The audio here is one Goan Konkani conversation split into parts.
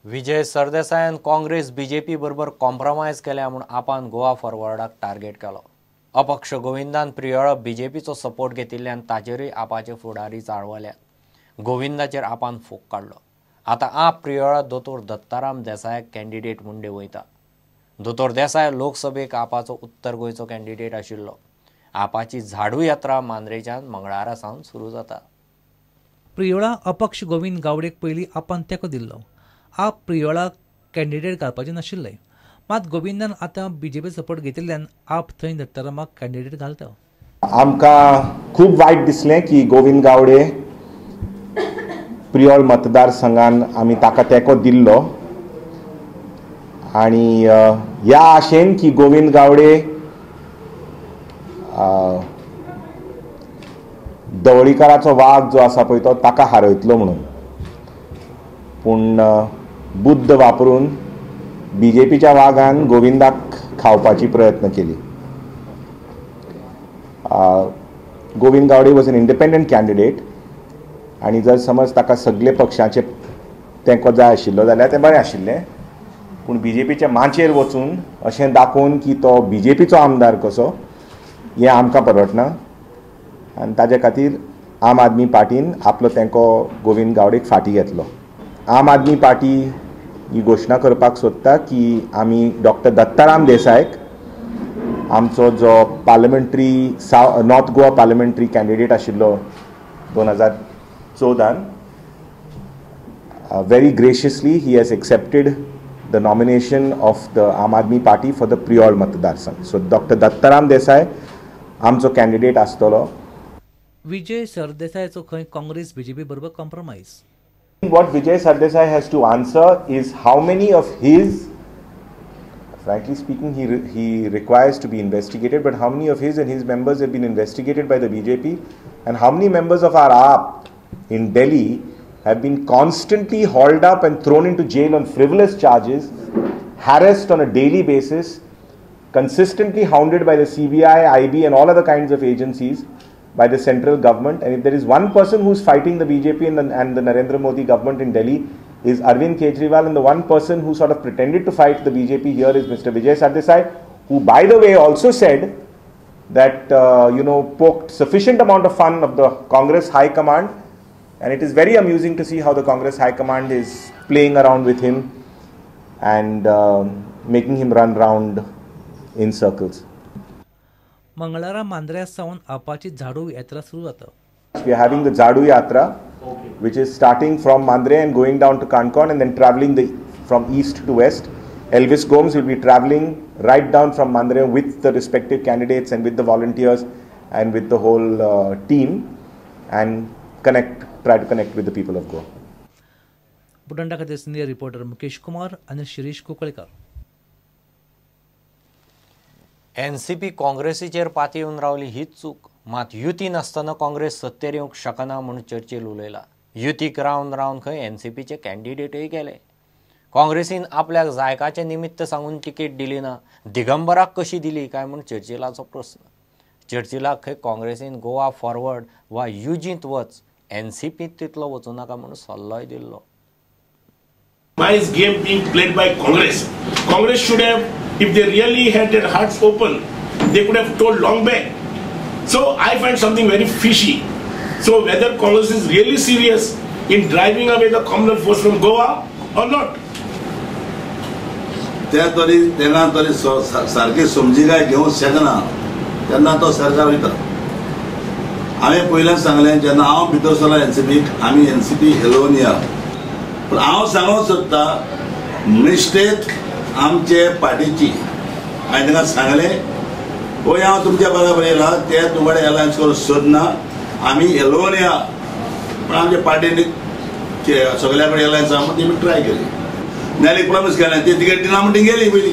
विजय सरदेसायान काँग्रेस बीजेपी बरोबर कॉम्प्रोमायज केल्या म्हूण आपान गोवा फॉरवर्डाक टार्गेट केलो. अपक्ष गोविंदान प्रियोळा बीजेपीचो सपोर्ट घेतिल्ल्यान ताचेरूय आपाचे फुडारी चाळवल्यात. गोविंदाचेर आपान फोग काडलो. आतां आप प्रियोळा दोतोर दत्ताराम देसायाक कॅन्डिडेट म्हूण देंवयता. दोतोर देसाय लोकसभेक आपाचो उत्तर गोंयचो कॅन्डिडेट आशिल्लो. आपाची झाडू यात्रा मांद्रेच्यान मंगळारा सावन सुरू जाता. प्रियोळा अपक्ष गोविंद गावडेक पयलीं आपान तेंको दिल्लो. आप प्रियोळा कॅन्डिडेट घालपाचें नाशिल्लें, मात गोविंदान आतां बीजेपी सपोर्ट घेतिल्ल्यान आप थंय दत्तारामाक कॅन्डिडेट घालता. आमकां खूब वायट दिसलें की गोविंद गावडे प्रियोळ मतदारसंघान आमी ताका तेंको दिल्लो आनी ह्या आशेन की गोविंद गावडे दवळीकाराचो वाग जो आसा पळय तो ताका हारयतलो म्हणून, पूण बुद्द वापरून बीजेपीच्या वागान गोविंदाक खावपाची प्रयत्न केली. Govind Gawde was an independent candidate आनी जर समज ताका सगळे पक्षाचे तेंको जाय आशिल्लो जाल्यार तें बरें आशिल्लें, पूण बीजेपीच्या माचयेर वचून अशें दाखोवन की तो बीजेपीचो आमदार कसो हें आमकां परवडना आनी ताजे खातीर आम आदमी पार्टीन आपलो तेंको गोविंद गावडेक फाटीं घेतलो. आम आदमी पार्टी ही घोशणा करपाक सोदता की आमी डॉक्टर दत्ताराम देसायक आमचो जो parliamentary north Goa parliamentary candidate आशिल्लो 2014 very graciously he has accepted the nomination of the Aam Aadmi Party for the Priol मतदारसंघ. सो डॉक्टर दत्ताराम देसाय आमचो कॅन्डिडेट आसतलो. विजय सरदेसायाचो खंय काँग्रेस बीजेपी बरोबर compromise. What Vijay Sardesai has to answer is how many of his, frankly speaking, he requires to be investigated, but how many of his and his members have been investigated by the BJP, and how many members of our AAP in Delhi have been constantly hauled up and thrown into jail on frivolous charges, harassed on a daily basis, consistently hounded by the CBI, IB and all other kinds of agencies by the central government. And if there is one person who is fighting the BJP and the Narendra Modi government in Delhi is Arvind Kejriwal, and the one person who sort of pretended to fight the BJP here is Mr. Vijay Sardesai, who by the way also said that, poked sufficient amount of fun of the Congress High Command, and it is very amusing to see how the Congress High Command is playing around with him and making him run round in circles. मंगळारा मांद्र्या सावन आपाची झाडू यात्रा सुरू जाता. We are having the Jhadu Yatra, which is starting from Mandre and going down to Canacona and then traveling from east to west. Elvis Gomes will be traveling right down from Mandre with the respective candidates and with the volunteers and with the whole team and try to connect with the people of Goa. बुडंडा खातीर सिनियर रिपोर्टर मुकेश कुमार आनी शिरीष कुंकळकार. एनसीपी काँग्रेसीचेर पातयेवन रावली हीच चूक. मात युती नासतना काँग्रेस सत्तेर येवंक शकना म्हूण चर्चील उलयला. युतीक रावन रावन खंय एनसीपीचे कॅन्डिडेटूय गेले. काँग्रेसीन आपल्याक जायकाचें निमित्त सांगून तिकेट दिली ना, दिगंबराक कशी दिली काय म्हूण चर्चिलाचो प्रस्न. चर्चिलाक खंय काँग्रेसीन गोवा फॉरवर्ड वा युजींत वच, एनसीपींत तितलो वचूं नाका म्हूण सल्लोय दिल्लो. Why is game being played by Congress? Congress should have, if they really had their hearts open, they could have told long back. So I find something very fishy. So whether Congress is really serious in driving away the communal force from Goa or not. ते तरी तेन्ना तरी सारकी समजिकाय घेवंक शकना तेन्ना तो सरकार वयता. हांवें पयल्यान सांगलें, जेन्ना हांव भितर सरलो एनसीपीक, आमी एनसीपी हेलोवन या. पूण हांव सांगूंक सोदता, मिस्टेक आमचे पार्टीची. हांवें तांकां सांगलें, पळय हांव तुमच्या बराबर येयला, ते तुमकडे एलायन्स करूंक सोदना, आमी हेलोवन या. पूण आमच्या पार्टीन सगळ्या कडेन एलायन्स आहा म्हूण तेमी ट्राय केली. नॅलीक प्रॉमीस केलें, ती तिकेट दिना म्हण ती गेली पयलीं.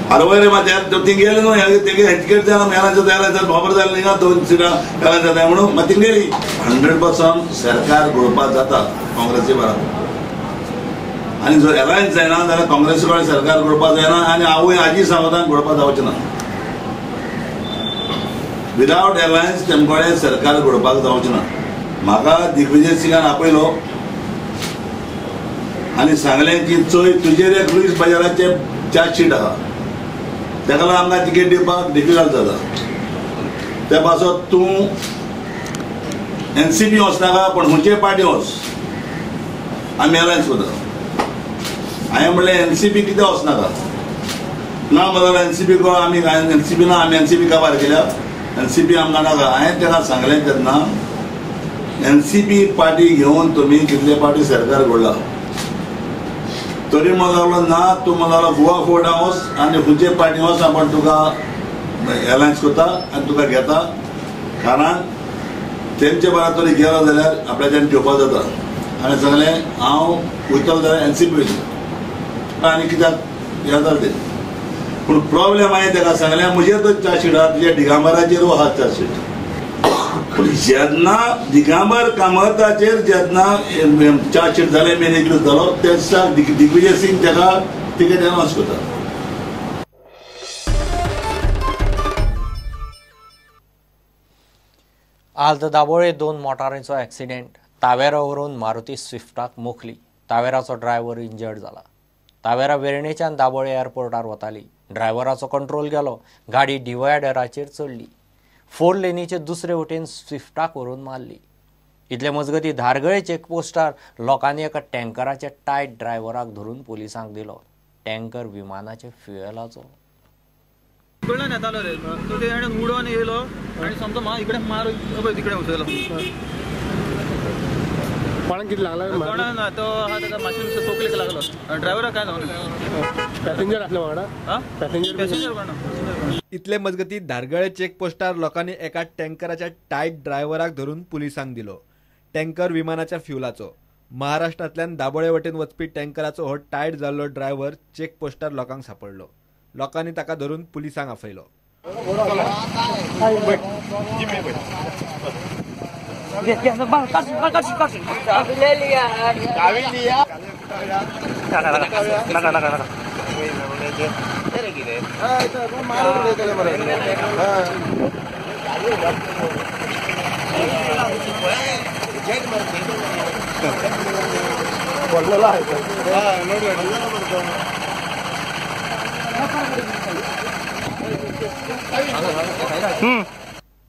अरे वयर रे मात ती गेली न्हू, तेगे तिकेट जायना, एलायन्स जाता, एलायन्स जाता, खबर जालें न्ही दोन सिटां एलायन्स जाता म्हणून मात ती गेली. 100% सरकार घोळपाक जाता काँग्रेसी बराबर. आनी जर एलायन्स जायना जाल्यार काँग्रेसी कडेन सरकार घोळपाक जायना आनी हांवूय आजी सांगता घोळपाक जावचें ना. विदावट एलायन्स तेमचे कडेन सरकार घोळपाक जावचें ना. म्हाका दिग्विजय सिंगान आपयलो आनी सांगलें की चोय तुजेर एक लुईस बजाराचे चार्जशीट आहा, तेका लागून आमकां तिकेट दिवपाक डिफिकल्ट जाता, त्या पासत तूं एनसीपी वचनाका पूण खंयचे पार्टी वच, आमी अलायन्स करता. हांवें म्हणलें एनसीपी कित्याक वचनाका, ना म्हणल्यार एनसीपी को आमी एनसीपी ना, आमी एनसीपी काबार केल्या, एनसीपी आमकां नाका. हांवें ताका सांगलें तेन्ना एनसीपी पार्टी घेवन तुमी कितले पार्टी सरकार घडला, तरी म्हणूंक लागलो ना तूं म्हणूंक लागलो गोवा फोर्डा वच आनी खंयचे पार्टी वच, आपूण तुका एलायन्स करता आनी तुका घेता, कारण तेंचे बराबर तरी गेलो जाल्यार आपल्याच्यान घेवपाक जाता. आनी सांगलें हांव वयतलो जाल्यार एनसीपी वयतलो आनी कित्याक हें जाता तें. पूण प्रॉब्लेम हांवें ताका सांगलें म्हजेर तर चार्जशीट आहा, तुज्या दिगंबराचेर आहा चार्जशीट. पूण जेन्ना दिगंबर कामताचेर जेन्ना चार्जशीट जालें, मेन एक्यूज जालो, त्या दिसा दिग्विजय सिंग ताका तिकेट अनावन्स करता. आल्त दाबोळे 2 मोटारींचो एक्सिडेंट. तावेरा व्हरून मारुती स्विफ्टाक मोखली. तावेराचो ड्रायव्हर इंजर्ड जाला. तावेरा वेर्णेच्यान दाबोळे एअरपोर्टार वताली. ड्रायव्हराचो कंट्रोल गेलो. गाडी डिवायडराचेर चडली. 4 लेनीचे दुसरे वटेन स्विफ्टाक व्हरून मारली. इतले मजगती धारगळे चेकपोस्टार लोकांनी एका टँकराच्या टायट ड्रायव्हराक धरून पोलिसांक दिलो. टँकर विमानाचे फ्युएलाचो. कडल्यान येतालो रे तो, तेणे उडोवन येयलो आनी समजो म्हाका इकडे मार तिकडे उसयलो. कोणाक कितें लागला? कोणाक ना, तो आहा ताका मातशें तकलेक लागलो. ड्रायव्हराक कांय जावना. पॅसेंजर आसलो वांगडा? पॅसेंजर कोण ना. इतले मजगती धारगळे चेकपोस्टार लोकांनी एका टँकराच्या टायट ड्रायव्हराक धरून पुलिसांक दिलो. टँकर विमानाच्या फ्युलाचो. महाराष्ट्रांतल्यान दाबोळे वटेन वचपी टँकराचो हो टायट जाल्लो ड्रायव्हर चेकपोस्टार लोकांक सांपडलो. लोकांनी ताका धरून पुलिसांक आपयलो.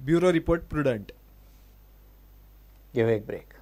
Bureau report, Prudent. Give a break.